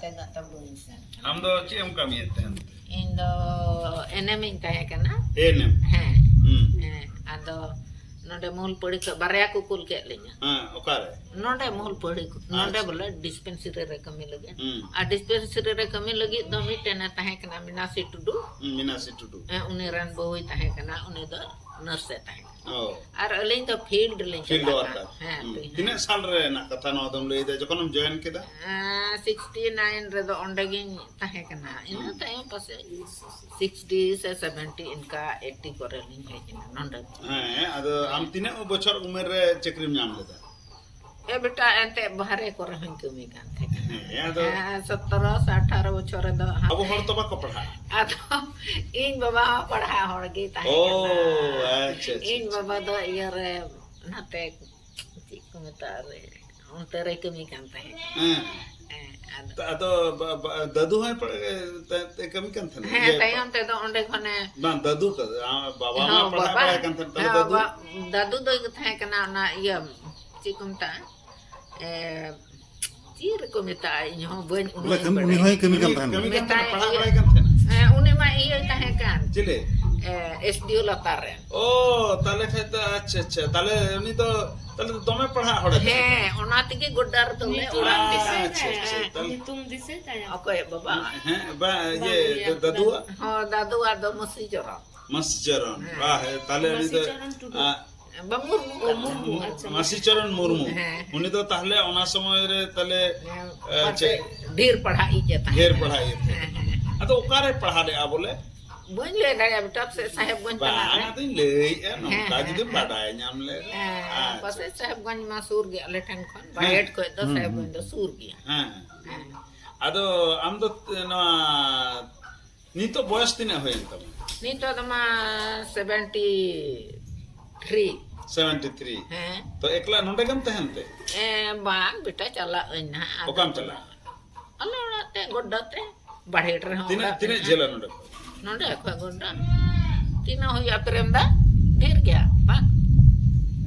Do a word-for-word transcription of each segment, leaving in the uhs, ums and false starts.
ᱛᱮᱫᱚ ᱛᱚ ᱵᱟᱹᱧ ᱥᱮᱱ ᱠᱟᱱᱟ᱾ ᱟᱢ ᱫᱚ ᱪᱮᱫ ᱮᱢ ᱠᱟᱹᱢᱤᱭᱮᱫ ᱛᱟᱦᱮᱸᱱ? ᱤᱧ ᱫᱚ ᱮᱱᱮᱢᱤᱧ ᱛᱟᱦᱮᱸ ᱠᱟᱱᱟ᱾ ᱮᱱᱮᱢ? ᱦᱮᱸ᱾ ᱦᱩᱸ᱾ ᱦᱮᱸ, ᱟᱫᱚ ᱱᱚᱰᱮ ᱢᱩᱞ ᱯᱟᱹᱲᱤ ᱠᱷᱚᱱ ᱵᱟᱨᱭᱟ ᱠᱚ ᱠᱩᱞ ᱠᱮᱫ ᱞᱤᱧᱟ᱾ ᱦᱮᱸ, ᱚᱠᱟᱨᱮ? ᱱᱚᱰᱮ ᱢᱩᱞ ᱯᱟᱹᱲᱤ ᱠᱚ, ᱱᱚᱰᱮ ᱟᱪᱪᱷᱟ᱾ ᱵᱚᱞᱮ ᱰᱤᱥᱯᱮᱱᱥᱟᱨᱤ ᱨᱮ ᱠᱟᱹᱢᱤ ᱞᱟᱹᱜᱤᱫ᱾ ᱦᱩᱸ᱾ ᱟᱨ ᱰᱤᱥᱯᱮᱱᱥᱟᱨᱤ ᱨᱮ ᱠᱟᱹᱢᱤ ᱞᱟᱹᱜᱤᱫ ᱫᱚ ᱢᱤᱫᱴᱮᱱᱮ ᱛᱟᱦᱮᱸ ᱠᱟᱱᱟ, ᱢᱤᱱᱟᱥᱤ ᱴᱩᱰᱩ᱾ ᱦᱩᱸ, ᱢᱤᱱᱟᱥᱤ ᱴᱩᱰᱩ᱾ ᱦᱮᱸ, ᱩᱱᱤ ᱨᱮᱱ ᱵᱟᱹᱦᱩᱭ ᱛᱟᱦᱮᱸ ᱠᱟᱱᱟ, ᱩᱱᱤ ᱫᱚ ᱱᱟᱨᱥ ᱮ ᱛᱟᱦᱮᱸ ᱠᱟᱱᱟ᱾ ᱚ᱾ ᱟᱨ ᱟᱹᱞᱤᱧ ᱫᱚ ᱯᱷᱤᱞᱰ ᱨᱮᱞᱤᱧ ᱯᱷᱤᱞᱰ ᱪᱟᱞᱟᱜ ᱠᱟᱱᱟ᱾ ᱣᱟᱨᱠᱟᱨ᱾ ᱦᱮᱸ, ᱦᱩᱸ᱾ ᱯᱷᱤᱞᱰ᱾ ᱛᱤᱱᱟᱹᱜ ᱥᱟᱞ ᱨᱮᱱᱟᱜ ᱠᱟᱛᱷᱟ ᱱᱚᱣᱟ ᱫᱚᱢ ᱞᱟᱹᱭᱫᱟ, ᱡᱚᱠᱷᱚᱱᱮᱢ ᱡᱚᱭᱮᱱ ᱠᱮᱫᱟ? ᱟᱸ, ᱥᱤᱠᱥᱴᱤ ᱱᱟᱭᱤᱱ ᱨᱮᱫᱚ ᱚᱸᱰᱮ ᱜᱤᱧ ᱛᱟᱦᱮᱸ ᱠᱟᱱᱟ᱾ ᱤᱱᱟᱹ ᱦᱩᱸ᱾ ᱛᱟᱭᱚᱢ ᱯᱟᱥᱮᱡ ᱥᱤᱠᱥᱴᱤ ᱥᱮ ᱥᱮᱵᱷᱮᱱᱴᱤ ᱤᱱᱠᱟ ᱮᱭᱤᱴᱤ ᱠᱚᱨᱮ ᱞᱤᱧ ᱦᱮᱡ ᱮᱱᱟ ᱱᱚᱸᱰᱮ᱾ ᱦᱮᱸ, ᱟᱫᱚ ᱟᱢ ᱛᱤᱱᱟᱹᱜ ᱵᱚᱪᱷᱚᱨ ᱩᱢᱮᱨ ᱨᱮ ᱪᱟᱹᱠᱨᱤᱢ ᱧᱟᱢ ᱞᱮᱫᱟ? ᱮ ᱵᱮᱴᱟ, ᱮᱱᱛᱮ ᱵᱟᱦᱨᱮ ᱠᱚᱨᱮ ᱦᱚᱸᱧ ᱠᱟᱹᱢᱤ ᱠᱟᱱ ᱛᱟᱦᱮᱸ ᱠᱟᱱᱟ᱾ ᱦᱮᱸ, ᱟᱫᱚ ᱦᱮᱸ, ᱥᱚᱛᱨᱚ ᱥᱮ ᱟᱴᱷᱟᱨᱚ ᱵᱚᱪᱷᱚᱨ ᱨᱮᱫᱚ ᱦᱟᱸᱜ ᱟᱵᱚ ᱦᱚᱲ ᱛᱚ ᱵᱟᱠᱚ ᱯᱟᱲᱦᱟᱜᱼᱟ᱾ ᱟᱫᱚ ᱤᱧ ᱵᱟᱵᱟ ᱦᱚᱸ ᱯᱟᱲᱦᱟᱜ ᱦᱚᱲ ᱜᱮ ᱛᱟᱦᱮᱸ ᱚ, ᱠᱟᱱᱟ᱾ ᱟᱪᱪᱷᱟ, ᱟᱪᱪᱷᱟ, ᱤᱧ ᱟᱪᱪᱷᱟ᱾ ᱵᱟᱵᱟ ᱫᱚ ᱤᱭᱟᱹ ᱨᱮ, ᱱᱟᱛᱮ, ᱪᱮᱫ ᱠᱚ ᱢᱮᱛᱟᱜᱼᱟ ᱨᱮ, ᱚᱱᱛᱮ ᱨᱮ ᱠᱟᱹᱢᱤ ᱠᱟᱱ ᱛᱟᱦᱮᱸ ᱠᱟᱱᱟ᱾ ᱦᱮᱸ᱾ ᱦᱮᱸ, ᱟᱫᱚ ᱛᱟ-, ᱟᱫᱚ ᱵᱟ-, ᱵᱟ-, ᱫᱟᱫᱩ ᱦᱚᱸᱭ ᱯᱟᱲ-, ᱛᱮ, ᱛᱮ ᱠᱟᱹᱢᱤ ᱠᱟᱱ ᱛᱟᱦᱮᱸᱱᱟ? ᱦᱮᱸ, ᱤᱭᱟᱹ, ᱛᱟᱭᱚᱢ ᱛᱮᱫᱚ ᱚᱸᱰᱮ ᱠᱷᱚᱱᱮ ᱵᱟᱝ, ᱫᱟᱫᱩ ᱠᱚ, ᱟᱢ ᱵᱟᱵᱟ ᱢᱟ ᱦᱚᱸ, ᱯᱟᱲᱦᱟᱣ ᱵᱟᱵᱟ᱾ ᱵᱟᱲᱟᱭ ᱠᱟᱱ ᱛᱟᱦᱮᱸᱱ, ᱛᱟᱦᱞᱮ ᱦᱮᱸ, ᱫᱟᱫᱩ? ᱵᱟ-, ᱫᱟᱫᱩ ᱫᱚᱭ ᱛᱟᱦᱮᱸ ᱠᱟᱱᱟ ᱚᱱᱟ ᱤᱭᱟᱹ, ᱪᱮᱫ ᱠᱚ ᱢᱮᱛᱟᱜᱼᱟ? ᱮ, ᱪᱮᱫ ᱨᱮᱠᱚ ᱢᱮᱛᱟᱜᱼᱟ, ᱤᱧ ᱦᱚᱸ ᱵᱟᱹᱧ, ᱵᱚᱞᱮ, ᱩᱱᱟᱹᱜ ᱤᱧ ᱠᱟᱹᱢᱤ, ᱩᱱᱤ ᱦᱚᱸᱭ ᱵᱟᱲᱟᱭᱟ᱾ ᱠᱟᱹᱢᱤ ᱠᱟᱱ ᱛᱟᱦᱮᱸᱱᱟ, ᱢᱮᱛᱟᱭ ᱯᱟᱲᱦᱟᱣ ᱤᱭᱟᱹ, ᱵᱟᱲᱟᱭ ᱠᱟᱱ ᱛᱟᱦᱮᱸᱱᱟ? ᱦᱮᱸ, ᱩᱱᱤ ᱢᱟ ᱤᱭᱟᱹᱭ ᱛᱟᱦᱮᱸ ᱠᱟᱱ᱾ ᱪᱤᱞᱤ? ᱮ, ᱮᱥ ᱰᱤ ᱳ ᱞᱟᱛᱟᱨ ᱨᱮᱱ᱾ ᱚ, ᱛᱟᱦᱞᱮ ᱠᱷᱟᱡ ᱫᱚ, ᱟᱪᱪᱷᱟ, ᱟᱪᱪᱷᱟ, ᱛᱟᱦᱞᱮ ᱩᱱᱤ ᱫᱚ, ᱛᱟᱦᱞᱮ ᱫᱚ ᱫᱚᱢᱮ ᱯᱟᱲᱦᱟᱜ ᱦᱚᱲᱮ ᱛᱟᱦᱮᱸ ᱦᱮᱸ, ᱠᱟᱱᱟ᱾ ᱚᱱᱟ ᱛᱮᱜᱮ ᱜᱚᱰᱰᱟ ᱨᱮᱫᱚ ᱞᱮ ᱧᱩᱛᱩᱢ ᱚᱲᱟᱜ ᱫᱤᱥᱟᱹᱭ ᱞᱮᱫᱟ᱾ ᱟᱪᱪᱷᱟ, ᱟᱪᱪᱷᱟ, ᱦᱮᱸ᱾ ᱛᱟᱦᱞᱮ ᱧᱩᱛᱩᱢ ᱫᱤᱥᱟᱹᱭ ᱛᱟᱭᱟ? ᱚᱠᱚᱭ ᱵᱟᱵᱟ? ᱦᱮᱸ, ᱵᱟ, ᱤᱭᱟᱹ, ᱵᱟᱝ, ᱩᱱᱤᱭᱟᱜ ᱫᱟᱫᱩᱣᱟᱜ? ᱦᱚᱸ, ᱫᱟᱫᱩᱣᱟᱜ ᱫᱚ ᱢᱟᱹᱥᱤ ᱡᱚᱨᱚ᱾ ᱢᱟᱹᱥᱤ ᱪᱚᱨᱚᱱ᱾ ᱦᱮᱸ᱾ ᱵᱟ, ᱦᱮᱸ, ᱛᱟᱦᱞᱮ ᱩᱱᱤ ᱢᱟᱹᱥᱤ ᱫᱚ, ᱪᱚᱨᱚᱱ ᱴᱩᱰᱩ᱾ ᱟ, ᱵᱟ, ᱢᱩᱨᱢᱩ ᱚ, ᱠᱟᱱᱟ᱾ ᱢᱩᱨᱢᱩ, ᱟᱪᱪᱷᱟ, ᱢᱟᱹᱥᱤ ᱢᱟᱹᱥᱤ ᱪᱚᱨᱚᱱ ᱢᱩᱨᱢᱩ᱾ ᱦᱮᱸ᱾ ᱩᱱᱤ ᱫᱚ ᱛᱟᱦᱞᱮ ᱚᱱᱟ ᱥᱚᱢᱚᱭ ᱨᱮ ᱛᱟᱦᱞᱮ, ᱦᱮᱸ, ᱮ, ᱯᱟᱥᱮᱡ ᱪᱮᱫ? ᱰᱷᱮᱨ ᱯᱟᱲᱦᱟᱜ ᱤᱡ ᱮ ᱛᱟᱦᱮᱸ ᱰᱷᱮᱨ ᱠᱟᱱᱟ᱾ ᱯᱟᱲᱦᱟᱜ ᱤᱡ ᱮ ᱛᱟᱦᱮᱸ ᱦᱮᱸ, ᱠᱟᱱᱟ᱾ ᱦᱮᱸ᱾ ᱟᱫᱚ ᱚᱠᱟᱨᱮ ᱯᱟᱲᱦᱟᱣ ᱞᱮᱜᱼᱟ ᱵᱚᱞᱮ? ᱵᱟᱹᱧ ᱞᱟᱹᱭ ᱫᱟᱲᱮᱭᱟᱜᱼᱟ, ᱵᱮᱴᱟ, ᱯᱟᱥᱮᱡ ᱥᱟᱦᱮᱵᱽᱜᱚᱸᱡᱽ ᱵᱟᱝ, ᱛᱟᱞᱟ ᱨᱮ᱾ ᱟᱫᱚᱧ ᱞᱟᱹᱭᱮᱜᱼᱟ, ᱦᱮᱸ, ᱱᱚᱝᱠᱟ ᱦᱮᱸ, ᱡᱩᱫᱤᱢ ᱦᱮᱸ᱾ ᱵᱟᱰᱟᱭ ᱧᱟᱢ ᱞᱮ᱾ ᱦᱮᱸ, ᱟᱪᱪᱷᱟ᱾ ᱯᱟᱥᱮᱡ ᱥᱟᱦᱮᱵᱽᱜᱚᱸᱡᱽ ᱢᱟ ᱥᱩᱨ ᱜᱮᱭᱟ ᱟᱞᱮ ᱴᱷᱮᱱ ᱠᱷᱚᱱ᱾ ᱦᱮᱸ᱾ ᱵᱟᱨᱦᱮᱴ ᱠᱷᱚᱡ ᱫᱚ ᱦᱩᱸ, ᱦᱩᱸ᱾ ᱥᱟᱦᱮᱵᱽᱜᱚᱸᱡᱽ ᱫᱚ ᱥᱩᱨ ᱜᱮᱭᱟ᱾ ᱦᱮᱸ, ᱦᱮᱸ᱾ ᱦᱮᱸ᱾ ᱟᱫᱚ ᱟᱢ ᱫᱚ ᱱᱚᱣᱟ ᱱᱤᱛᱚᱜ ᱵᱚᱭᱚᱥ ᱛᱤᱱᱟᱹᱜ ᱦᱩᱭᱮᱱ ᱛᱟᱢᱟ? ᱱᱤᱛᱚᱜ ᱫᱚ ᱢᱟ ᱥᱮᱵᱷᱮᱱᱴᱤ ᱛᱷᱨᱤ᱾ Seventy three? ᱦᱮᱸ᱾ ᱛᱚ, ᱮᱠᱞᱟ ᱱᱚᱰᱮ ᱜᱮᱢ ᱛᱟᱦᱮᱱ ᱛᱮ? ᱮ, ᱵᱟᱝ, ᱵᱮᱴᱟ, ᱪᱟᱞᱟᱜ ᱟᱹᱧ ᱱᱟᱦᱟᱜ᱾ ᱟᱫᱚ ᱚᱠᱟᱢ ᱪᱟᱞᱟᱜᱼᱟ? ᱟᱞᱮ ᱚᱲᱟᱜ ᱛᱮ, ᱜᱚᱰᱰᱟ ᱛᱮ, ᱵᱟᱲᱦᱮᱴ ᱨᱮᱦᱚᱸ ᱛᱤᱱᱟᱹᱜ, ᱚᱲᱟᱜ ᱛᱤᱱᱟᱹᱜ ᱢᱮᱱᱟᱜᱼᱟ᱾ ᱡᱷᱟᱹᱞᱟ ᱱᱚᱰᱮ ᱠᱷᱚᱱ? ᱱᱚᱰᱮ ᱠᱷᱚᱱ ᱜᱚᱰᱰᱟ ᱛᱤᱱᱟᱹᱜ ᱦᱩᱭᱩᱜᱼᱟ, ᱯᱨᱮᱢ ᱫᱟ? ᱰᱷᱮᱨ ᱜᱮᱭᱟ, ᱵᱟᱝ?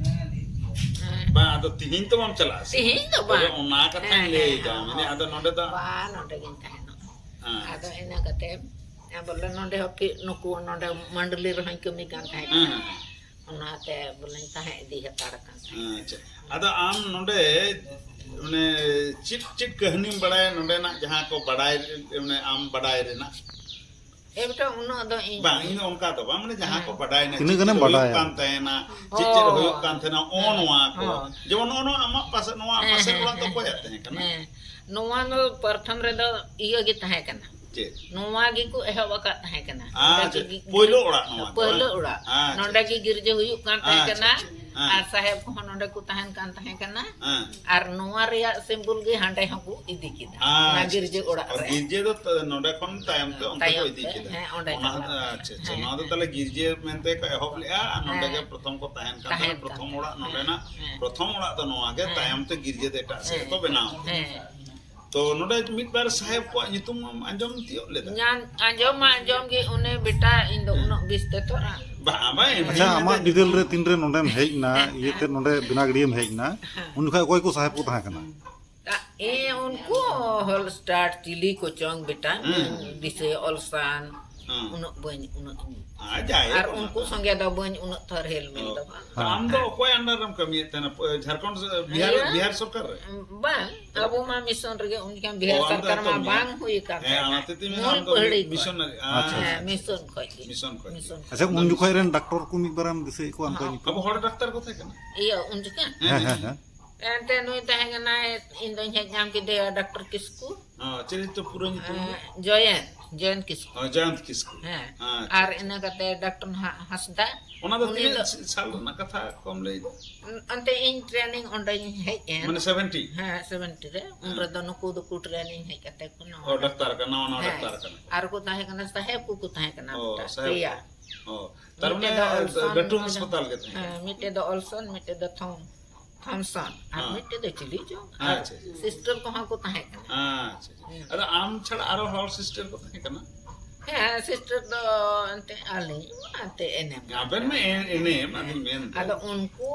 ᱦᱮᱸ, ᱵᱟᱝ, ᱟᱫᱚ ᱛᱤᱦᱤᱧ ᱛᱚ ᱵᱟᱢ ᱪᱟᱞᱟᱜᱼᱟ ᱥᱮ᱾ ᱛᱤᱦᱤᱧ ᱫᱚ ᱵᱟᱝ᱾ ᱚᱱᱟ ᱠᱟᱛᱷᱟᱧ ᱦᱮᱸ, ᱞᱟᱹᱭ ᱦᱮᱸ, ᱮᱫᱟ, ᱦᱮᱸ, ᱢᱟᱱᱮ ᱦᱚᱸ᱾ ᱟᱫᱚ ᱱᱚᱰᱮ ᱫᱚ ᱵᱟᱝ, ᱱᱚᱰᱮ ᱜᱤᱧ ᱛᱟᱦᱮᱱᱟ᱾ ᱦᱮᱸ᱾ ᱟᱫᱚ ᱤᱱᱟᱹ ᱠᱟᱛᱮ, ᱦᱮᱸ, ᱵᱚᱞᱮ ᱱᱚᱰᱮ ᱦᱚᱸ ᱯᱷᱤᱨ ᱱᱩᱠᱩ ᱱᱚᱰᱮ ᱢᱟᱱᱰᱞᱤ ᱨᱮᱦᱚᱸᱧ ᱠᱟᱹᱢᱤ ᱠᱟᱱ ᱛᱟᱦᱮᱸ ᱦᱮᱸ, ᱠᱟᱱᱟ᱾ ᱦᱮᱸ, ᱦᱮᱸ᱾ ᱚᱱᱟᱛᱮ ᱵᱚᱞᱮᱧ ᱛᱟᱦᱮᱸ ᱤᱫᱤ ᱦᱟᱛᱟᱲ ᱠᱟᱱ ᱛᱟᱦᱮᱸ᱾ ᱟᱪᱪᱷᱟ᱾ ᱟᱫᱚ ᱟᱢ ᱱᱚᱰᱮ, ᱚᱱᱮ, ᱪᱮᱫ, ᱪᱮᱫ ᱠᱟᱹᱦᱱᱤᱢ ᱵᱟᱲᱟᱭᱟ ᱱᱚᱰᱮᱱᱟᱜ ᱡᱟᱦᱟᱸ ᱠᱚ ᱵᱟᱰᱟᱭ, ᱚᱱᱮ, ᱟᱢ ᱵᱟᱰᱟᱭ ᱨᱮᱱᱟᱜ? ᱮ ᱵᱮᱴᱟ, ᱩᱱᱟᱹᱜ ᱫᱚ ᱤᱧ ᱵᱟᱝ, ᱤᱧ ᱫᱚ ᱚᱱᱠᱟ ᱫᱚ ᱵᱟᱝ, ᱢᱟᱱᱮ, ᱡᱟᱦᱟᱸ ᱠᱚ ᱦᱮᱸ᱾ ᱵᱟᱰᱟᱭ ᱱᱟ, ᱛᱤᱱᱟᱹᱜ ᱪᱮᱫ ᱜᱟᱱᱮᱢ ᱪᱮᱫ ᱦᱩᱭᱩᱜ ᱵᱟᱰᱟᱭᱟ? ᱠᱟᱱ ᱛᱟᱦᱮᱱᱟ, ᱪᱮᱫ ᱪᱮᱫ ᱦᱳᱭ᱾ ᱦᱩᱭᱩᱜ ᱠᱟᱱ ᱛᱟᱦᱮᱱᱟ, ᱱᱚᱜᱼᱚ ᱦᱮᱸ, ᱱᱚᱣᱟ ᱠᱚ᱾ ᱦᱳᱭ᱾ ᱡᱮᱢᱚᱱ ᱱᱚᱜᱼᱚ ᱱᱚᱣᱟ ᱟᱢᱟᱜ ᱯᱟᱥᱮ, ᱱᱚᱣᱟ ᱦᱮᱸ, ᱯᱟᱥᱮ ᱦᱮᱸ, ᱚᱲᱟᱜ ᱫᱚ ᱦᱮᱸ᱾ ᱚᱠᱚᱭᱟᱜ ᱛᱟᱦᱮᱸ ᱠᱟᱱᱟ? ᱦᱮᱸ᱾ ᱱᱚᱣᱟ ᱫᱚ ᱯᱨᱚᱛᱷᱚᱢ ᱨᱮᱫᱚ ᱤᱭᱟᱹ ᱜᱮ ᱛᱟᱦᱮᱸ ᱠᱟᱱᱟ᱾ ᱪᱮᱫ? ᱱᱚᱣᱟ ᱜᱮᱠᱚ ᱮᱦᱚᱵ ᱟᱠᱟᱫ ᱛᱟᱦᱮᱸ ᱠᱟᱱᱟ᱾ ᱟᱪᱪᱷᱟ, ᱱᱚᱰᱮ ᱜᱮ ᱯᱳᱭᱞᱳ ᱚᱲᱟᱜ ᱱᱚᱣᱟ ᱫᱚ, ᱯᱳᱭᱞᱳ ᱵᱟᱝ? ᱚᱲᱟᱜ᱾ ᱟᱪᱪᱷᱟ, ᱱᱚᱰᱮ ᱟᱪᱪᱷᱟ, ᱜᱮ ᱟᱪᱪᱷᱟ᱾ ᱜᱤᱨᱡᱟᱹ ᱦᱩᱭᱩᱜ ᱠᱟᱱ ᱛᱟᱦᱮᱸ ᱟᱪᱪᱷᱟ, ᱠᱟᱱᱟ᱾ ᱟᱪᱪᱷᱟ᱾ ᱦᱮᱸ᱾ ᱟᱨ ᱥᱟᱦᱮᱵ ᱠᱚᱦᱚᱸ ᱱᱚᱰᱮ ᱠᱚ ᱛᱟᱦᱮᱱ ᱠᱟᱱ ᱛᱟᱦᱮᱸ ᱠᱟᱱᱟ᱾ ᱦᱮᱸ᱾ ᱟᱨ ᱱᱚᱣᱟ ᱨᱮᱭᱟᱜ symbol ᱜᱮ ᱦᱟᱸᱰᱮ ᱦᱚᱸᱠᱚ ᱤᱫᱤ ᱠᱮᱫᱟ᱾ ᱚᱱᱟ ᱟᱪᱪᱷᱟ, ᱜᱤᱨᱡᱟᱹ ᱟᱪᱪᱷᱟ᱾ ᱚᱲᱟᱜ ᱟᱨ ᱨᱮ᱾ ᱜᱤᱨᱡᱟᱹ ᱫᱚ ᱛᱚ ᱱᱚᱰᱮ ᱠᱷᱚᱱ ᱛᱟᱭᱚᱢ ᱛᱮ ᱚᱱᱛᱮ ᱠᱚ ᱛᱟᱭᱚᱢ ᱤᱫᱤ ᱛᱮ, ᱠᱮᱫᱟ᱾ ᱦᱮᱸ, ᱚᱸᱰᱮ ᱚᱱᱟ, ᱪᱟᱞᱟᱣ ᱮᱱᱟ᱾ ᱟᱪᱪᱷᱟ, ᱟᱪᱪᱷᱟ᱾ ᱦᱮᱸ, ᱱᱚᱣᱟ ᱫᱚ ᱦᱮᱸ᱾ ᱛᱟᱦᱞᱮ ᱜᱤᱨᱡᱟᱹ ᱢᱮᱱᱛᱮ ᱠᱚ ᱮᱦᱚᱵ ᱞᱮᱜᱼᱟ ᱟᱨ ᱱᱚᱰᱮ ᱦᱮᱸ᱾ ᱜᱮ ᱯᱨᱚᱛᱷᱚᱢ ᱠᱚ ᱛᱟᱦᱮᱱ ᱠᱟᱱ ᱛᱟᱦᱮᱱ ᱛᱟᱦᱮᱱᱟ᱾ ᱠᱟᱱ ᱯᱨᱚᱛᱷᱚᱢ ᱛᱟᱦᱮᱸᱫ᱾ ᱚᱲᱟᱜ ᱦᱮᱸ, ᱱᱚᱰᱮᱱᱟᱜ ᱦᱮᱸ᱾ ᱯᱨᱚᱛᱷᱚᱢ ᱚᱲᱟᱜ ᱫᱚ ᱱᱚᱣᱟ ᱜᱮ, ᱦᱮᱸ᱾ ᱛᱟᱭᱚᱢ ᱛᱮ ᱜᱤᱨᱡᱟᱹ ᱫᱚ ᱮᱴᱟᱜ ᱥᱮᱫ ᱦᱮᱸ᱾ ᱠᱚ ᱵᱮᱱᱟᱣ ᱠᱮᱫᱟ᱾ ᱦᱮᱸ᱾ ᱛᱚ ᱱᱚᱰᱮ ᱢᱤᱫ ᱵᱟᱨ ᱥᱟᱦᱮᱵ ᱠᱚᱣᱟᱜ ᱧᱩᱛᱩᱢ ᱮᱢ ᱟᱸᱡᱚᱢ ᱛᱤᱭᱳᱜ ᱞᱮᱫᱟ? ᱧᱟᱢ, ᱟᱸᱡᱚᱢ ᱢᱟ ᱟᱸᱡᱚᱢ ᱜᱮ, ᱩᱱᱤ ᱵᱮᱴᱟ ᱤᱧ ᱫᱚ ᱦᱮᱸ᱾ ᱩᱱᱟᱹᱜ ᱵᱮᱥ ᱛᱮ ᱛᱚ ᱟᱨ ᱵᱟᱝ, ᱵᱟᱝ, ᱮᱢᱱᱤ ᱟᱪᱪᱷᱟ, ᱱᱚᱰᱮ ᱟᱢᱟᱜ ᱵᱤᱫᱟᱹᱞ ᱨᱮ ᱛᱤᱱᱨᱮ ᱱᱚᱰᱮᱢ ᱦᱮᱡ ᱮᱱᱟ, ᱤᱭᱟᱹᱛᱮ ᱱᱚᱰᱮ ᱵᱮᱱᱟᱜᱟᱹᱲᱤᱭᱟᱹᱢ ᱦᱮᱡ ᱮᱱᱟ, ᱦᱮᱸ᱾ ᱩᱱ ᱡᱚᱠᱷᱟᱡ ᱚᱠᱚᱭ ᱠᱚ ᱥᱟᱦᱮᱵ ᱠᱚ ᱛᱟᱦᱮᱸ ᱠᱟᱱᱟ? ᱟ, ᱮ, ᱩᱱᱠᱩ ᱦᱚᱞᱥᱴᱟᱨ ᱪᱤᱞᱤ ᱠᱚᱪᱚᱝ ᱵᱮᱴᱟ, ᱦᱮᱸ᱾ ᱵᱟᱹᱧ ᱫᱤᱥᱟᱹᱭᱟ, ᱚᱞᱥᱟᱱ, ᱦᱮᱸ᱾ ᱩᱱᱟᱹᱜ ᱵᱟᱹᱧ, ᱩᱱᱟᱹᱜ ᱤᱧ᱾ ᱟᱨ ᱡᱟᱭᱦᱳᱠ, ᱟᱨ ᱚᱱᱟ ᱩᱱᱠᱩ ᱫᱚ ᱥᱚᱸᱜᱮ ᱫᱚ ᱵᱟᱹᱧ ᱩᱱᱟᱹᱜ ᱛᱷᱚᱨ ᱦᱮᱞ ᱢᱮᱞ ᱚ᱾ ᱫᱚ ᱵᱟᱝ᱾ ᱛᱚ ᱟᱢ ᱫᱚ ᱦᱮᱸ᱾ ᱚᱠᱚᱭ under ᱨᱮᱢ ᱠᱟᱹᱢᱤᱭᱮᱫ ᱛᱟᱦᱮᱱᱟ? ᱡᱷᱟᱲᱠᱷᱚᱸᱰ ᱥᱮ ᱵᱤᱦᱟᱨ, ᱤᱭᱟᱹ, ᱵᱤᱦᱟᱨ ᱥᱚᱨᱠᱟᱨ ᱨᱮ? ᱵᱟᱝ, ᱟᱵᱚ ᱢᱟ ᱢᱤᱥᱚᱱ ᱨᱮᱜᱮ, ᱩᱱ ᱡᱚᱠᱷᱚᱱ ᱚ, ᱵᱤᱦᱟᱨ ᱟᱢ ᱫᱚ ᱥᱚᱨᱠᱟᱨ ᱢᱟ ᱮᱛᱚᱢ ᱢᱤᱭᱟ᱾ ᱵᱟᱝ ᱦᱩᱭ ᱟᱠᱟᱱ ᱦᱮᱸ, ᱛᱟᱦᱮᱱᱟ᱾ ᱚᱱᱟ ᱛᱮ ᱛᱤᱧ ᱢᱮᱱᱟ ᱢᱩᱞ ᱟᱢ ᱫᱚ ᱯᱟᱹᱦᱲᱤ ᱠᱚ᱾ ᱢᱤᱥᱚᱱᱟᱨᱤ᱾ ᱟᱪᱪᱷᱟ, ᱦᱮᱸ, ᱟᱪᱪᱷᱟ, ᱟᱪᱪᱷᱟ᱾ ᱢᱤᱥᱚᱱ ᱠᱷᱚᱡ ᱜᱮ᱾ ᱢᱤᱥᱚᱱ ᱠᱷᱚᱡ ᱜᱮ᱾ ᱢᱤᱥᱚᱱ᱾ ᱟᱪᱪᱷᱟ, ᱩᱱ ᱡᱚᱠᱷᱚᱡ ᱨᱮᱱ ᱰᱟᱠᱛᱚᱨ ᱠᱚ ᱢᱤᱫ ᱵᱟᱨᱮᱢ ᱫᱤᱥᱟᱹᱭᱮᱫ ᱠᱚᱣᱟ ᱚᱱᱠᱟ ᱦᱚᱸ᱾ ᱧᱩᱛᱩᱢ? ᱟᱵᱚ ᱦᱚᱲ ᱰᱟᱠᱛᱟᱨ ᱠᱚ ᱛᱟᱦᱮᱸ ᱠᱟᱱᱟ? ᱤᱭᱟᱹ, ᱩᱱ ᱡᱚᱠᱷᱚᱱ? ᱦᱮᱸ, ᱦᱮᱸ, ᱦᱮᱸ᱾ ᱮᱱᱛᱮ ᱱᱩᱭ ᱛᱟᱦᱮᱸ ᱠᱟᱱᱟᱭ, ᱤᱧ ᱫᱚᱧ ᱦᱮᱡ ᱧᱟᱢ ᱠᱮᱫᱮᱭᱟ, ᱰᱟᱠᱛᱟᱨ ᱠᱤᱥᱠᱩ᱾ ᱚ, ᱪᱮᱫ ᱪᱚ ᱯᱩᱨᱟᱹ ᱧᱩᱛᱩᱢ ᱫᱚ? ᱮᱸ, ᱡᱚᱭᱚᱱᱛ, ᱡᱚᱭᱚᱱᱛ ᱠᱤᱥᱠᱩ᱾ ᱚ, ᱡᱚᱭᱚᱱᱛ ᱠᱤᱥᱠᱩ᱾ ᱦᱮᱸ᱾ ᱟᱪᱪᱷᱟ, ᱟᱨ ᱟᱪᱪᱷᱟ᱾ ᱤᱱᱟᱹ ᱠᱟᱛᱮ ᱰᱟᱠᱛᱟᱨ ᱦᱟ-, ᱦᱟᱸᱥᱫᱟ᱾ ᱚᱱᱟ ᱫᱚ ᱩᱱᱤ ᱛᱤᱱᱟᱹᱜ ᱫᱚ ᱥᱟᱞ ᱨᱮᱱᱟᱜ ᱠᱟᱛᱷᱟ ᱠᱚᱢ ᱞᱟᱹᱭ ᱫᱟ? ᱮᱱᱛᱮ ᱤᱧ training ᱚᱸᱰᱮᱧ ᱦᱮᱡ ᱮᱱ᱾ ᱢᱟᱱᱮ seventy? ᱦᱮᱸ, seventy ᱨᱮ᱾ ᱩᱱ ᱦᱮᱸ᱾ ᱨᱮᱫᱚ ᱱᱩᱠᱩ ᱫᱚᱠᱚ training ᱦᱮᱡ ᱠᱟᱛᱮ ᱠᱚ ᱱᱚᱣᱟ ᱚ, ᱰᱟᱠᱛᱟᱨ ᱠᱟᱱᱟ, ᱱᱟᱣᱟ, ᱱᱟᱣᱟ ᱦᱮᱸ᱾ ᱰᱟᱠᱛᱟᱨ ᱠᱟᱱᱟ ᱠᱚ᱾ ᱟᱨ ᱠᱚ ᱛᱟᱦᱮᱸ ᱠᱟᱱᱟ, ᱥᱟᱦᱮᱵ ᱠᱚᱠᱚ ᱛᱟᱦᱮᱸ ᱠᱟᱱᱟ, ᱚ, ᱢᱤᱫᱴᱟᱝ ᱥᱟᱦᱮᱵ ᱯᱮᱭᱟ᱾ ᱠᱚ᱾ ᱚ, ᱛᱟᱨ ᱢᱤᱫᱴᱮᱡ ᱢᱟᱱᱮ ᱫᱚ ᱚᱞᱥᱚᱱ, ᱞᱟᱹᱴᱩ ᱢᱤᱫᱴᱮᱡ ᱫᱚ, ᱦᱟᱥᱯᱟᱛᱟᱞ ᱜᱮ ᱛᱟᱦᱮᱸ ᱦᱮᱸ, ᱠᱟᱱᱟ᱾ ᱢᱤᱫᱴᱮᱡ ᱫᱚ ᱚᱞᱥᱚᱱ, ᱢᱤᱫᱴᱮᱡ ᱫᱚ ᱛᱷᱚᱢ-, ᱛᱷᱚᱢᱥᱚᱱ, ᱟᱨ ᱦᱮᱸ᱾ ᱢᱤᱫᱴᱮᱡ ᱫᱚ ᱪᱤᱞᱤ ᱪᱚᱝ, ᱟᱨ ᱟᱪᱪᱷᱟ, ᱟᱪᱪᱷᱟ᱾ Sister ᱠᱚᱦᱚᱸ ᱠᱚ ᱛᱟᱦᱮᱸ ᱠᱟᱱᱟ᱾ ᱟᱪᱪᱷᱟ, ᱟᱪᱪᱷᱟ᱾ ᱦᱮᱸ᱾ ᱟᱫᱚ ᱟᱢ ᱪᱷᱟᱲᱟ ᱟᱨᱚ ᱦᱚᱲ sister ᱠᱚ ᱛᱟᱦᱮᱸ ᱠᱟᱱᱟ? ᱦᱮᱸ, ᱥᱤᱥᱴᱟᱨ ᱫᱚ ᱮᱱᱛᱮ ᱟᱹᱞᱤᱧ ᱢᱟ ᱮᱱᱛᱮ ᱮᱱᱮᱢ ᱟᱵᱮᱱ ᱢᱟ ᱮᱱ- ᱮᱱᱮᱢ, ᱟᱫᱚᱧ ᱢᱮᱱ ᱫᱟ᱾ ᱟᱫᱚ ᱩᱱᱠᱩ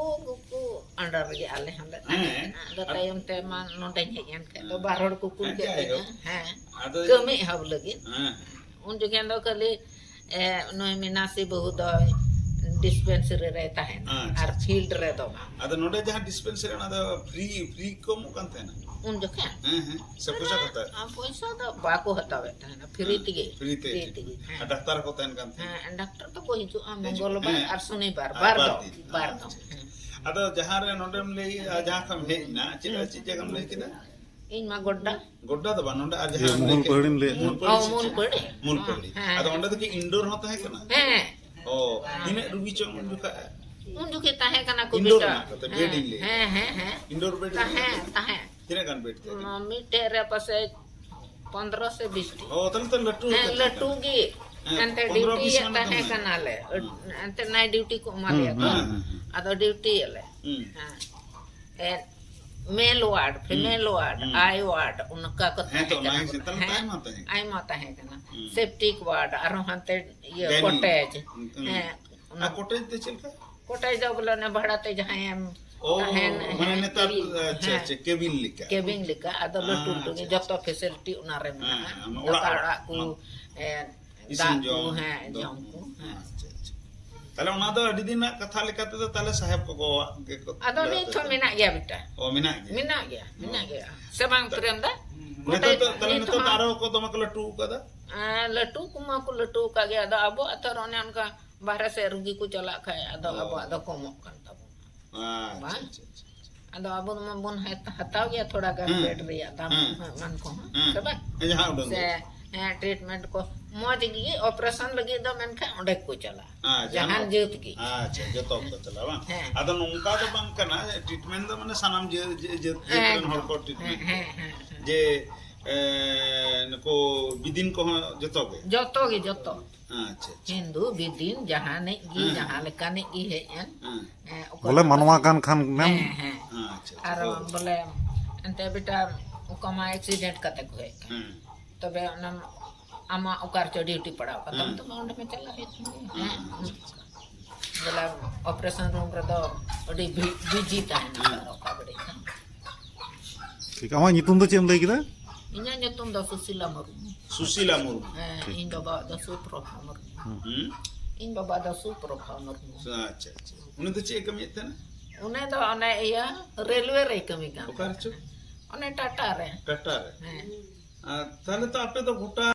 ᱠᱚ under ᱨᱮᱜᱮ ᱟᱞᱮ ᱦᱚᱸᱞᱮ ᱛᱟᱦᱮᱸ ᱦᱮᱸ᱾ ᱠᱟᱱᱟ᱾ ᱟᱫᱚ ᱟᱫ- ᱛᱟᱭᱚᱢ ᱛᱮ ᱢᱟ ᱱᱚᱰᱮᱧ ᱦᱮᱡ ᱮᱱ ᱠᱷᱟᱡ ᱫᱚ ᱦᱮᱸ᱾ ᱵᱟᱨ ᱦᱚᱲ ᱠᱚ ᱠᱩᱞ ᱦᱮᱸ, ᱠᱮᱫ ᱡᱟᱭᱦᱳᱠ᱾ ᱞᱤᱧᱟ᱾ ᱦᱮᱸ᱾ ᱟᱫᱚ ᱠᱟᱹᱢᱤ ᱮᱦᱚᱵ ᱞᱟᱹᱜᱤᱫ᱾ ᱦᱮᱸ᱾ ᱩᱱ ᱡᱚᱠᱷᱮᱱ ᱫᱚ ᱠᱷᱟᱹᱞᱤ, ᱮ, ᱱᱩᱭ ᱢᱤᱱᱟᱥᱤ ᱵᱟᱹᱦᱩ ᱫᱚᱭ dispensary ᱨᱮᱭ ᱛᱟᱦᱮᱱᱟ, ᱟᱪᱪᱷᱟ, ᱟᱨ ᱟᱪᱪᱷᱟ᱾ Field ᱨᱮᱫᱚ ᱵᱟᱝ᱾ ᱟᱫᱚ ᱱᱚᱰᱮ ᱡᱟᱦᱟᱸ dispensary, ᱚᱱᱟ ᱫᱚ free, free ᱠᱚ ᱮᱢᱚᱜ ᱠᱟᱱ ᱛᱟᱦᱮᱱᱟ? ᱩᱱ ᱡᱚᱠᱷᱮᱱ? ᱦᱮᱸ, ᱦᱮᱸ᱾ ᱥᱮ ᱯᱚᱭᱥᱟ ᱠᱟᱛᱮ? ᱟᱨ ᱯᱚᱭᱥᱟ ᱫᱚ ᱵᱟᱠᱚ ᱦᱟᱛᱟᱣᱮᱫ ᱛᱟᱦᱮᱱᱟ, free ᱦᱮᱸ, ᱛᱮᱜᱮ, free ᱛᱮ free ᱦᱤᱡᱩᱜ ᱛᱮᱜᱮ, ᱠᱟᱱᱟ᱾ ᱦᱮᱸ᱾ ᱟᱨ ᱰᱟᱠᱛᱟᱨ ᱦᱚᱸᱠᱚ ᱛᱟᱦᱮᱱ ᱠᱟᱱ ᱛᱟᱦᱮᱱᱟ? ᱦᱮᱸ, ᱰᱟᱠᱛᱟᱨ ᱫᱚᱠᱚ ᱦᱤᱡᱩᱜᱼᱟ ᱦᱤᱡᱩᱜ, ᱢᱚᱝᱜᱚᱞ ᱵᱟᱨ ᱦᱮᱸ᱾ ᱟᱨ ᱥᱚᱱᱤᱵᱟᱨ, ᱟᱨ ᱵᱟᱨ ᱵᱟᱨ ᱫᱚ, ᱫᱤᱱ᱾ ᱵᱟᱨ ᱫᱚ, ᱟᱪᱪᱷᱟ, ᱟᱪᱪᱷᱟ᱾ ᱦᱮᱸ᱾ ᱟᱫᱚ ᱡᱟᱦᱟᱸ ᱨᱮ ᱱᱚᱰᱮᱢ ᱞᱟᱹᱭᱮᱜᱼᱟ, ᱡᱟᱦᱟᱸ ᱠᱷᱚᱱᱮᱢ ᱦᱮᱡ ᱮᱱᱟ, ᱪᱮᱫ, ᱦᱮᱸ᱾ ᱪᱮᱫ ᱡᱟᱭᱜᱟᱢ ᱞᱟᱹᱭ ᱠᱮᱫᱟ? ᱤᱧ ᱢᱟ ᱜᱚᱰᱰᱟ᱾ ᱜᱚᱰᱰᱟ ᱫᱚ ᱵᱟᱝ, ᱱᱚᱰᱮ ᱟᱨ ᱡᱟᱦᱟᱸ ᱤᱭᱟᱹ, ᱞᱟᱹᱭ ᱢᱩᱞ ᱠᱮᱫ, ᱯᱟᱹᱦᱲᱤᱢ ᱞᱟᱹᱭᱮᱫ ᱢᱩᱞ ᱛᱟᱦᱮᱸᱫ᱾ ᱯᱟᱹᱦᱲᱤ ᱚ, ᱥᱮ ᱢᱩᱞ ᱪᱮᱫ? ᱯᱟᱹᱦᱲᱤ᱾ ᱢᱩᱞ ᱯᱟᱹᱦᱲᱤ᱾ ᱦᱮᱸ, ᱟᱫᱚ ᱦᱮᱸ᱾ ᱚᱸᱰᱮ ᱫᱚ ᱠᱤ indoor ᱦᱚᱸ ᱛᱟᱦᱮᱸ ᱠᱟᱱᱟ? ᱦᱮᱸ᱾ ᱚ, ᱛᱤᱱᱟᱹᱜ ᱨᱩᱜᱤ ᱪᱚᱝ ᱩᱱ ᱡᱚᱠᱷᱟᱡ? ᱩᱱ ᱡᱚᱠᱷᱮᱡ ᱛᱟᱦᱮᱸ ᱠᱟᱱᱟ ᱠᱚ indoor ᱵᱮᱴᱟ᱾ ᱨᱮᱱᱟᱜ ᱠᱟᱛᱷᱟ, bed ᱦᱮᱸ, ᱤᱧ ᱞᱟᱹᱭ ᱦᱮᱸ, ᱮᱫᱟ᱾ ᱦᱮᱸ, ᱦᱮᱸ᱾ Indoor bed ᱛᱟᱦᱮᱸ, ᱛᱟᱦᱮᱸ ᱠᱟᱱᱟ? ᱛᱟᱦᱮᱸ᱾ ᱛᱤᱱᱟᱹᱜ ᱜᱟᱱ bed ᱛᱟᱦᱮᱸ ᱠᱟᱱᱟ? ᱢᱤᱫᱴᱮᱡ ᱨᱮ ᱯᱟᱥᱮᱡ ᱯᱚᱱᱫᱽᱨᱚ ᱥᱮ ᱵᱤᱥ ᱴᱤ᱾ ᱚ, ᱛᱟᱦᱞᱮ ᱛᱚ ᱞᱟᱹᱴᱩ ᱦᱮᱸ, ᱜᱮ ᱛᱟᱦᱮᱸ ᱞᱟᱹᱴᱩ ᱠᱟᱱᱟ᱾ ᱜᱮ᱾ ᱦᱮᱸ, ᱮᱱᱛᱮ ᱯᱚᱱᱫᱽᱨᱚ ᱰᱤᱭᱩᱴᱤ ᱵᱤᱥ ᱭᱮᱫ ᱢᱟᱱᱮ ᱛᱟᱦᱮᱸ ᱛᱟᱦᱮᱸ ᱠᱟᱱᱟ᱾ ᱠᱟᱱᱟᱞᱮ᱾ ᱦᱩᱸ᱾ ᱮᱱᱛᱮ night duty ᱠᱚ ᱮᱢᱟ ᱦᱩᱸ, ᱞᱮᱭᱟ ᱛᱚ᱾ ᱦᱩᱸ, ᱦᱩᱸ, ᱦᱩᱸ᱾ ᱟᱫᱚ ᱰᱤᱭᱩᱴᱤ ᱭᱟᱞᱮ᱾ ᱦᱩᱸ᱾ ᱦᱮᱸ᱾ ᱮ, male ward, ᱦᱩᱸ᱾ Female ward, ᱦᱩᱸ᱾ Eye ward, ᱚᱱᱠᱟ ᱠᱚ ᱦᱮᱸ ᱛᱚ, ᱛᱟᱦᱮᱸ ᱚᱱᱟ ᱠᱟᱱᱟ ᱜᱮ ᱵᱚᱞᱮ᱾ ᱥᱮ, ᱛᱟᱦᱞᱮ ᱦᱮᱸ, ᱟᱭᱢᱟ ᱛᱟᱦᱮᱸ ᱠᱟᱱᱟ᱾ ᱦᱩᱸ᱾ Septic ward, ᱟᱨᱦᱚᱸ ᱦᱟᱱᱛᱮ ᱤᱭᱟᱹ, gynae᱾ Cottage᱾ ᱦᱩᱸ᱾ ᱦᱮᱸ, ᱚᱱᱟ ᱟᱨ cottage ᱫᱚ ᱪᱮᱫ ᱞᱮᱠᱟ? Cottage ᱫᱚ ᱵᱚᱞᱮ ᱚᱱᱮ ᱵᱷᱟᱲᱟ ᱛᱮ ᱡᱟᱦᱟᱸᱭᱮᱢ ᱚ, ᱛᱟᱦᱮᱱ, ᱢᱟᱱᱮ ᱦᱮᱸ, ᱱᱮᱛᱟᱨ, ᱠᱮᱵᱤᱱ, ᱟᱪᱪᱷᱟ, ᱦᱮᱸ᱾ ᱟᱪᱪᱷᱟ, cabin ᱞᱮᱠᱟ᱾ Cabin ᱞᱮᱠᱟ, ᱟᱫᱚ ᱞᱟᱹᱴᱩ ᱟᱪᱪᱷᱟ, ᱞᱟᱹᱴᱩ ᱜᱮ, ᱟᱪᱪᱷᱟ᱾ ᱡᱚᱛᱚ facility ᱚᱱᱟ ᱨᱮ ᱦᱮᱸ, ᱢᱮᱱᱟᱜᱼᱟ᱾ ᱦᱮᱸ, ᱚᱱᱟ ᱫᱟᱠᱟ ᱚᱲᱟᱜ, ᱚᱲᱟᱜ, ᱚᱲᱟᱜ ᱠᱚ, ᱚᱱᱟ ᱮ, ᱤᱥᱤᱱ ᱫᱟᱜ ᱠᱚ, ᱡᱚᱢ, ᱦᱮᱸ, ᱫᱚ, ᱡᱚᱢ ᱠᱚ, ᱦᱮᱸ᱾ ᱟᱪᱪᱷᱟ, ᱟᱪᱪᱷᱟ᱾ ᱛᱟᱦᱞᱮ ᱚᱱᱟ ᱫᱚ ᱟᱹᱰᱤ ᱫᱤᱱᱟᱜ ᱠᱟᱛᱷᱟ ᱞᱮᱠᱟ ᱛᱮᱫᱚ ᱛᱟᱦᱞᱮ ᱥᱟᱦᱮᱵ ᱠᱚᱠᱚᱣᱟᱜ ᱜᱮᱠᱚ ᱟᱫᱚ ᱫᱚ ᱱᱤᱛ ᱦᱚᱸ ᱛᱟᱦᱮᱸ᱾ ᱢᱮᱱᱟᱜ ᱜᱮᱭᱟ ᱵᱮᱴᱟ᱾ ᱚ, ᱢᱮᱱᱟᱜ ᱜᱮᱭᱟ? ᱢᱮᱱᱟᱜ ᱜᱮᱭᱟ, ᱚ᱾ ᱢᱮᱱᱟᱜ ᱜᱮᱭᱟ᱾ ᱥᱮ ᱵᱟᱝ, ᱛᱟ-, ᱯᱨᱮᱢ ᱫᱟ? ᱱᱤᱛᱚᱜ ᱜᱚᱴᱟ ᱫᱚ, ᱛᱟᱦᱞᱮ ᱱᱤᱛ ᱱᱤᱛᱚᱜ ᱫᱚ ᱦᱚᱸ ᱟᱨᱦᱚᱸ ᱠᱚ ᱫᱚᱢᱮ ᱠᱚ ᱞᱟᱹᱴᱩ ᱟᱠᱟᱫᱟ? ᱮᱸ, ᱞᱟᱹᱴᱩ ᱠᱚᱢᱟ ᱠᱚ ᱞᱟᱹᱴᱩ ᱟᱠᱟᱫ ᱜᱮᱭᱟ, ᱟᱫᱚ ᱟᱵᱚ ᱟᱛᱳ ᱨᱮ ᱚᱱᱮ ᱚᱱᱠᱟ ᱵᱟᱦᱨᱮ ᱥᱮᱫ ᱨᱩᱜᱤ ᱠᱚ ᱪᱟᱞᱟᱜ ᱠᱷᱟᱡ, ᱟᱫᱚ ᱚ᱾ ᱟᱵᱚᱣᱟᱜ ᱫᱚ ᱠᱚᱢᱚᱜ ᱠᱟᱱ ᱛᱟᱵᱚᱱᱟ᱾ ᱟᱪᱪᱷᱟ, ᱵᱟᱝ? ᱟᱪᱪᱷᱟ, ᱟᱪᱪᱷᱟ, ᱟᱪᱪᱷᱟ᱾ ᱟᱫᱚ ᱟᱵᱚ ᱢᱟᱵᱚᱱ ᱦᱟᱛ-, ᱦᱟᱛᱟᱣ ᱜᱮᱭᱟ ᱛᱷᱚᱲᱟ ᱜᱟᱱ ᱦᱮᱸ᱾ Bed ᱨᱮᱭᱟᱜ ᱫᱟᱢ ᱦᱮᱸ᱾ ᱦᱚᱸ ᱮᱢᱟᱱ ᱠᱚᱦᱚᱸ, ᱦᱮᱸ᱾ ᱥᱮ ᱵᱟᱝ? ᱦᱮᱸ, ᱡᱟᱦᱟᱸ ᱩᱰᱟᱹᱝ ᱥᱮ, ᱜᱮ᱾ ᱦᱮᱸ, treatment ᱠᱚ ᱢᱚᱡᱽ ᱜᱮ, operation ᱞᱟᱹᱜᱤᱫ ᱫᱚ ᱢᱮᱱᱠᱷᱟᱱ ᱚᱸᱰᱮ ᱠᱚ ᱪᱟᱞᱟᱜᱼᱟ᱾ ᱟᱪᱪᱷᱟ, ᱡᱟᱦᱟᱱ ᱱᱚ-, ᱡᱟᱹᱛ ᱜᱮ᱾ ᱟᱪᱪᱷᱟ, ᱡᱚᱛᱚ ᱠᱚ ᱪᱟᱞᱟᱜᱼᱟ ᱵᱟᱝ? ᱦᱮᱸ᱾ ᱟᱫᱚ ᱱᱚᱝᱠᱟ ᱫᱚ ᱵᱟᱝ ᱠᱟᱱᱟ, treatment ᱫᱚ ᱢᱟᱱᱮ ᱥᱟᱱᱟᱢ ᱡᱟᱹ-, ᱡᱟᱹ-, ᱡᱟᱹᱛ, ᱡᱟᱹᱛ ᱨᱮᱱ ᱦᱚᱲ ᱮᱠᱫᱚᱢ᱾ ᱠᱚ treatment ᱦᱮᱸ, ᱠᱚᱣᱟ᱾ ᱦᱮᱸ, ᱦᱮᱸ, ᱦᱮᱸ᱾ ᱡᱮ, ᱮ, ᱱᱩᱠᱩ ᱵᱤᱫᱤᱱ ᱠᱚᱦᱚᱸ ᱡᱚᱛᱚ ᱜᱮ? ᱡᱚᱛᱚ ᱜᱮ, ᱡᱚᱛᱚ᱾ ᱟᱪᱪᱷᱟ, ᱟᱪᱪᱷᱟ᱾ ᱦᱤᱱᱫᱩ, ᱵᱤᱫᱤᱱ, ᱡᱟᱦᱟᱱᱤᱡ ᱜᱮ, ᱦᱮᱸ᱾ ᱡᱟᱦᱟᱸ ᱞᱮᱠᱟᱱᱤᱡ ᱜᱮ ᱦᱮᱡ ᱮᱱ, ᱦᱮᱸ᱾ ᱮ, ᱚᱠᱚᱭ ᱵᱚᱞᱮ ᱵᱟᱠᱚ ᱢᱟᱱᱣᱟ ᱠᱟᱱ ᱠᱷᱟᱱ ᱜᱮᱢ᱾ ᱦᱮᱸ, ᱦᱮᱸ᱾ ᱟᱪᱪᱷᱟ, ᱟᱪᱪᱷᱟ᱾ ᱟᱨ ᱦᱳᱭ᱾ ᱵᱚᱞᱮ ᱮᱱᱛᱮ ᱵᱮᱴᱟ ᱚᱠᱟ ᱢᱟ accident ᱠᱟᱛᱮ ᱠᱚ ᱦᱮᱡ ᱠᱟᱱ᱾ ᱦᱮᱸ᱾ ᱛᱚᱵᱮ ᱚᱱᱟ ᱟᱢᱟᱜ ᱚᱠᱟ ᱨᱮᱪᱚ ᱰᱤᱭᱩᱴᱤ ᱯᱟᱲᱟᱣ ᱠᱟᱱ ᱛᱟᱢᱟ, ᱦᱮᱸ᱾ ᱛᱚ ᱢᱟ ᱚᱸᱰᱮ ᱢᱟ ᱪᱟᱞᱟᱜ ᱦᱩᱭᱩᱜ ᱛᱟᱢᱟ᱾ ᱦᱮᱸ᱾ ᱵᱚᱞᱮ, ᱚᱯᱟᱨᱮᱥᱚᱱ ᱨᱩᱢ ᱨᱮᱫᱚ ᱟᱹᱰᱤ ᱵᱤ-, ᱵᱤᱡᱤ ᱛᱟᱦᱮᱱᱟ, ᱦᱮᱸ᱾ ᱚᱠᱟ ᱜᱷᱟᱹᱲᱤᱡ ᱠᱷᱟᱱ᱾ ᱴᱷᱤᱠ, ᱟᱢᱟᱜ ᱧᱩᱛᱩᱢ ᱫᱚ ᱪᱮᱫ ᱮᱢ ᱞᱟᱹᱭ ᱠᱮᱫᱟ? ᱤᱧᱟᱹᱜ ᱧᱩᱛᱩᱢ ᱫᱚ ᱥᱩᱥᱤᱞᱟ ᱢᱩᱨᱢᱩ᱾ ᱥᱩᱥᱤᱞᱟ ᱢᱩᱨᱢᱩ᱾ ᱦᱮᱸ, ᱴᱷᱤᱠ᱾ ᱤᱧ ᱵᱟᱵᱟᱣᱟᱜ ᱫᱚ ᱥᱩᱯᱨᱚᱵᱷᱟ ᱢᱩᱨᱢᱩ᱾ ᱦᱩᱸ? ᱤᱧ ᱵᱟᱵᱟ ᱫᱚ ᱥᱩᱯᱨᱚᱵᱷᱟ ᱢᱩᱨᱢᱩ᱾ ᱟᱪᱪᱷᱟ, ᱟᱪᱪᱷᱟ᱾ ᱩᱱᱤ ᱫᱚ ᱪᱮᱫ ᱮ ᱠᱟᱹᱢᱤᱭᱮᱫ ᱛᱟᱦᱮᱱᱟ? ᱩᱱᱤ ᱫᱚ ᱚᱱᱮ ᱤᱭᱟᱹ, ᱨᱮᱞᱣᱮ ᱨᱮᱭ ᱠᱟᱹᱢᱤ ᱠᱟᱱ ᱚᱠᱟ ᱛᱟᱦᱮᱱᱟ᱾ ᱨᱮᱪᱚ? ᱚᱱᱮ ᱴᱟᱴᱟ ᱨᱮ᱾ ᱴᱟᱴᱟ ᱨᱮ? ᱦᱮᱸ᱾ ᱟᱨ ᱛᱟᱦᱞᱮ ᱛᱚ ᱟᱯᱮ ᱫᱚ ᱜᱚᱴᱟ